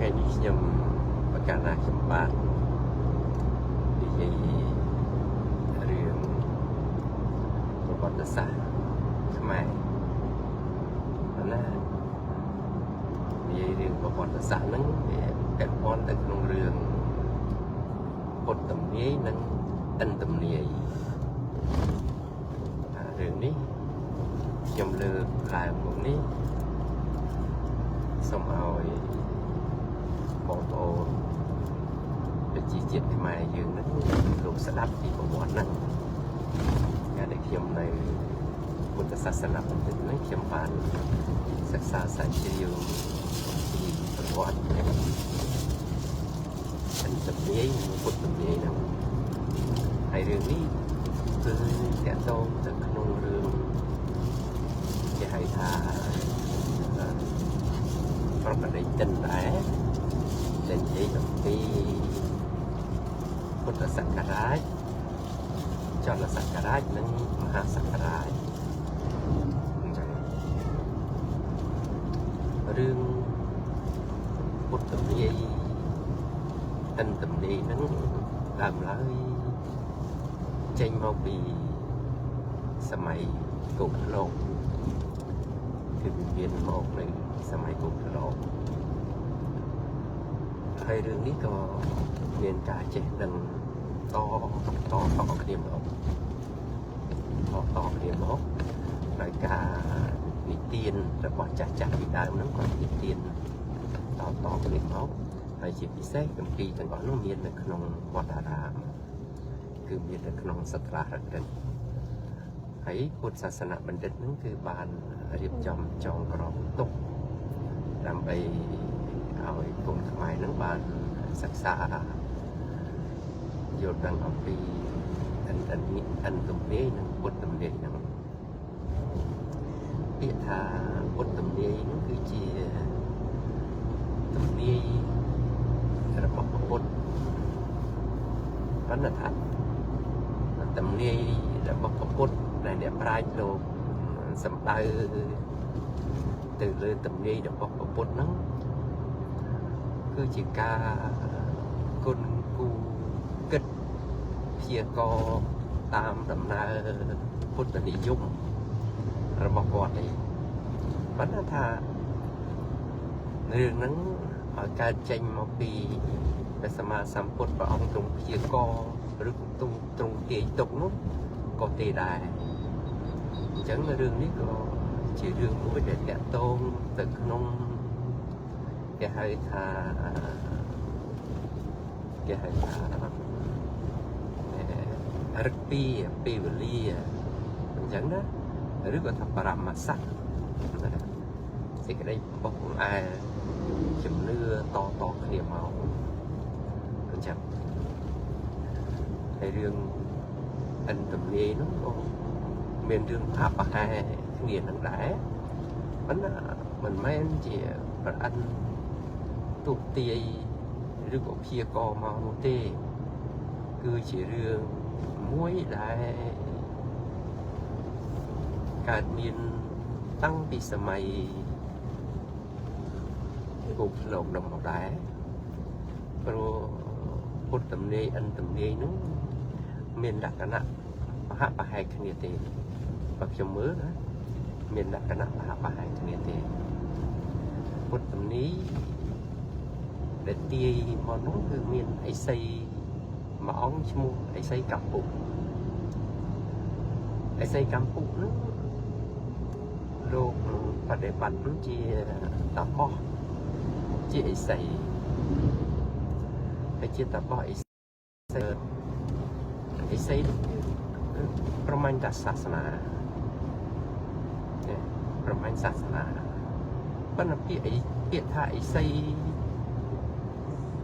ថ្ងៃនេះខ្ញុំប្រកាសថាខ្ញុំបាទនិយាយរឿងប្រវត្តិសាស្ត្រខ្មែរណានិយាយរឿងប្រវត្តិសាស្ត្រហ្នឹងវាពាក់ព័ន្ធទៅក្នុងរឿងពុទ្ធទំនាយនិងឥន្ទទំនាយអារឿងនេះខ្ញុំលើកឡើងមកនេះសូមឲ្យបងប្អូនប្រជាជាតិខ្មែរយើងហ្នឹងលោកស្ដាប់ពីប្រវត្តិហ្នឹងកាលដែលខ្ញុំនៅពុទ្ធសាសនបណ្ឌិតហ្នឹងខ្ញុំបានសិក្សាស្រាវជ្រាវពីប្រវត្តិឥន្ទទំនាយនិងពុទ្ធទំនាយហ្នឹងហើយរឿងនេះគឺតាក់ទងទៅក្នុងរឿងគេហៅថាប្រកដីចិនដែរដែលនិយាយអំពីពុទ្ធសករាជចលសករាជនិងមហាសករាជអញ្ចឹងរឿងពុទ្ធទំនាយឥន្ទទំនាយហ្នឹងដើមឡើយចេញមកពីសម័យកូកលោកគឺវាមានមកនៅសម័យកូកលោកហើយរឿងនេះក៏មានការចេះដឹងតតតគ្នាមកតតគ្នាមកដោយការនិទានរបស់ចាស់ចាស់ពីដើមហ្នឹងគាត់និទានតតគ្នាមកហើយជាពិសេសគម្ពីរទាំងអស់នោះមាននៅក្នុងវត្តអារាមគឺមាននៅក្នុងសត្រារឹកហើយពុទ្ធសាសនបណ្ឌិតហ្នឹងគឺបានរៀបចំចងក្រងទុកដើម្បីឲ្យកូនខ្មែរហ្នឹងបានសិក្សាយល់ដឹងអំពីឥន្ទឥន្ទទំនាយនិងពុទ្ធទំនាយហ្នឹងពាក្យថាពុទ្ធទំនាយហ្នឹងគឺជាទំនាយរបស់ពុទ្ធប៉ុន្តែថាទំនាយរបស់ពុទ្ធដែលអ្នកប្រាជ្ញលោកសំដៅទៅលើទំនាយរបស់ពុទ្ធហ្នឹងគឺជាការគុណគូគិតព្យាករណ៍តាមដំណើរពុទ្ធនិយមរបស់គាត់ទេប៉ុន្តែថារឿងហ្នឹងឲ្យកើតចេញមកពីព្រះសម្មាសម្ពុទ្ធព្រះអង្គទ្រង់ព្យាករណ៍ឬទ្រង់ទ្រង់ទាយទុកនោះក៏ទេដែរអញ្ចឹងរឿងនេះក៏ជារឿងមួយដែលតាក់ទងទៅក្នុងគេហៅថាគេហៅថារឹកពីពេលវេលាអញ្ចឹងណាឬក៏ថាបរមស័ក្តិណាសេចក្តីបោះបង្អែជំនឿតតគ្នាមកអញ្ចឹងហើយរឿងឥន្ទទំនាយនោះក៏មានរឿងផាប់ប្រហែលគ្នានឹងដែរប៉ុន្តែមិនមែនជាប្រអិនទូទាយឬក៏ព្យាករមកនោះទេគឺជារឿងមួយដែលកើតមានតាំងពីសម័យគោកលោកដល់មកដែរព្រោះពុទ្ធទំនាយឥន្ទទំនាយនោះមានលក្ខណៈប្រហាក់ប្រហែលគ្នាទេបើខ្ញុំមើលណាមានលក្ខណៈប្រហាក់ប្រហែលគ្នាទេពុទ្ធទំនាយដែលទាយមកនោះគឺមានឥសីមួយអង្គឈ្មោះឥសីកម្ពុឥសីកម្ពុហ្នឹងលោកបដិបត្តិជាតបោះជាឥសីហើយជាតបោះឥសីឥសីប្រមាញ់តាសាសនាប្រមាញ់សាសនាប៉ុន្តែពាក្យអីពាក្យថាឥសី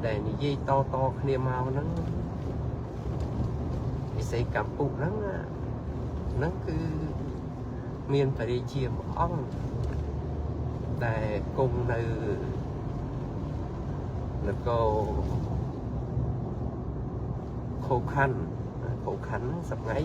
ដែលនិយាយតតគ្នាមកហ្នឹងឥសីកម្ពុហ្នឹងហ្នឹងគឺមានបរិជាមួយអង្គដែលគង់នៅនគរខូខណ្ឌខូខណ្ឌហ្នឹងសប្ងៃ